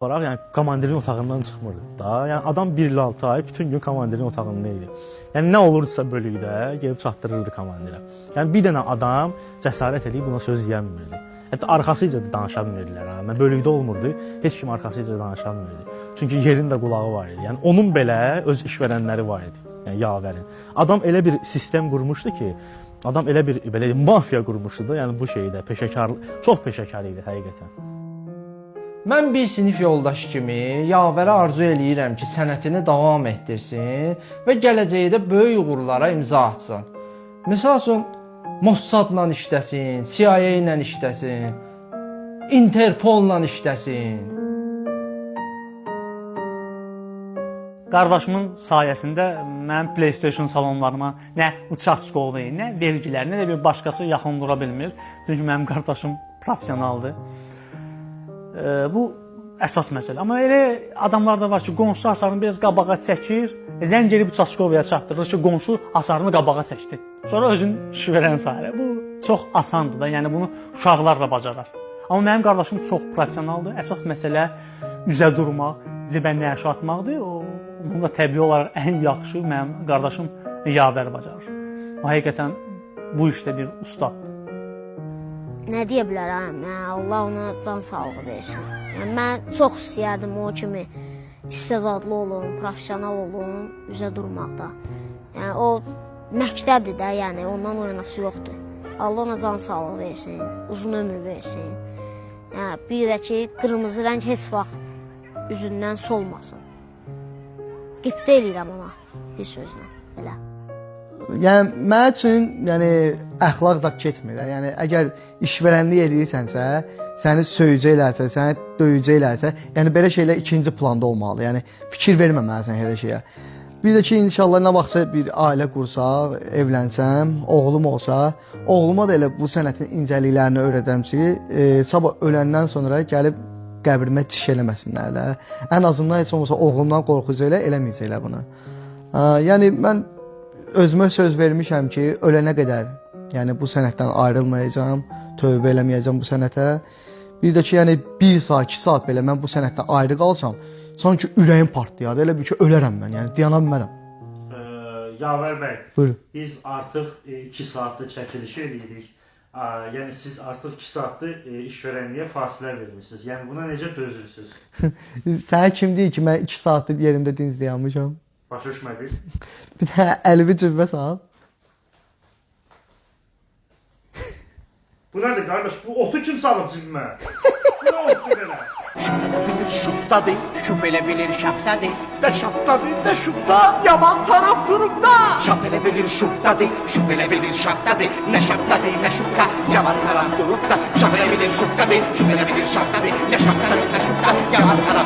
Olaraq, yəni komandirin otağından çıxmırdı da. Yəni adam 1 il 6 ay bütün gün komandirin otağında idi. Yəni nə olurdusa bölükdə gəlib çatdırırdı komandirə. Yəni bir dənə adam cəsarət eləyib buna söz deyə bilmirdi. Hətta arxasınca da danışa bilmirdilər ha. Mən bölükdə olmurdu. Heç kim arxasınca danışa bilmirdi. Çünki yerin də qulağı var idi. Yəni onun belə öz işvərənləri var idi. Yəni Yavərin. Adam elə bir sistem qurmuşdu ki, adam elə bir belə deyim, mafiya qurmuşdu da, yəni bu şeydə peşəkar, çox peşəkar idi həqiqətən. Mən bir sinif yoldaşı kimi Yavərə arzu eləyirəm ki, sənətini davam etdirsin və gələcəkdə böyük uğurlara imza atsın. Məsəl üçün Mossadla işləsin, CIA ilə işləsin, Interpolla işləsin. Qardaşımın sayəsində mənim PlayStation salonlarıma nə uçastkovu, nə vergilər, nə də bir başqası yaxın dura bilmir. Çünki mənim qardaşım professionaldır. Bu əsas məsələ. Amma elə adamlar da var ki, qonşu hasarını biraz qabağa çəkir, zəng eləyib uçastkovuya çatdırır ki, qonşu hasarını qabağa çəkdi. Sonra özün işvərən sayır. Bu çox asandır da, yəni bunu uşaqlar da bacarar. Amma mənim qardaşım çox professionaldır. Əsas məsələ üzə durmaq, cibə nəşə atmaqdır. O, bunu da təbii olaraq ən yaxşı mənim qardaşım Yavər bacarır. O həqiqətən bu işdə bir ustaddır. Nə deyə bilərəm? Yəni Allah ona can sağlığı versin. Yəni mən çox istəyərdim o kimi istedadlı olum, professional olum, üzə durmaqda. Yəni o məktəbdir də, yəni ondan o yanası yoxdur. Allah ona can sağlığı versin, uzun ömür versin. Yəni bir də ki, qırmızı rəng heç vaxt üzündən solmasın. Qibtə eləyirəm ona bir sözlə belə. Yəni mənim üçün, yəni əxlaq zad keçmir. Yəni əgər işvərənlik eləyirsənsə, səni söyəcəklərsə, səni döyəcəklərsə, yəni belə şeylər ikinci planda olmalıdır. Yəni fikir verməməlisən elə şeyə. Bir də ki, inşallah nə vaxtsa bir ailə qursaq, evlənsəm, oğlum olsa, oğluma da elə bu sənətin incəliklərini öyrədəm ki, sabah öləndən sonra gəlib qəbrimə tiş eləməsinlər də. Ən azından heç olmasa oğlumdan qorxucu elə eləməyəcəklər bunu. Yəni mən özümə söz vermişəm ki, ölənə qədər, yəni bu sənətdən ayrılmayacağam, tövbə eləməyəcəm bu sənətə. Bir də ki, yəni 1 saat, 2 saat belə mən bu sənətdən ayrı qalsam, sanki ürəyim partlayar. Elə bil ki, ölərəm mən, yəni dayana bilmərəm. Yavər bəy, Buyurun. biz artıq 2 saatlıq çəkiliş eləyirik. Yəni siz artıq 2 saatlıq işvərənliyə fasilə vermisiniz. Yəni buna necə dözürsüz? Sənə kim deyir ki, mən 2 saatlıq yerimdə dinc dayanmışam? Başa düşmədik. Bir də əlimi cibimə sal. Bu nədir qardaş? Bu otu kim salıb cibimə? Bu nə otdur belə? Şüp elə bilir şupdadır, şup elə bilir şapdadır. Nə şapdadır, nə şupda, yaman taraf turupda. Şap elə bilir şupdadır, şup elə bilir şapdadır. Nə şapdadır, nə şupda, yaman taraf durupda. Şap elə bilir şupdadır, şup elə bilir şapdadır. Nə şapdadır, nə şupda, yaman taraf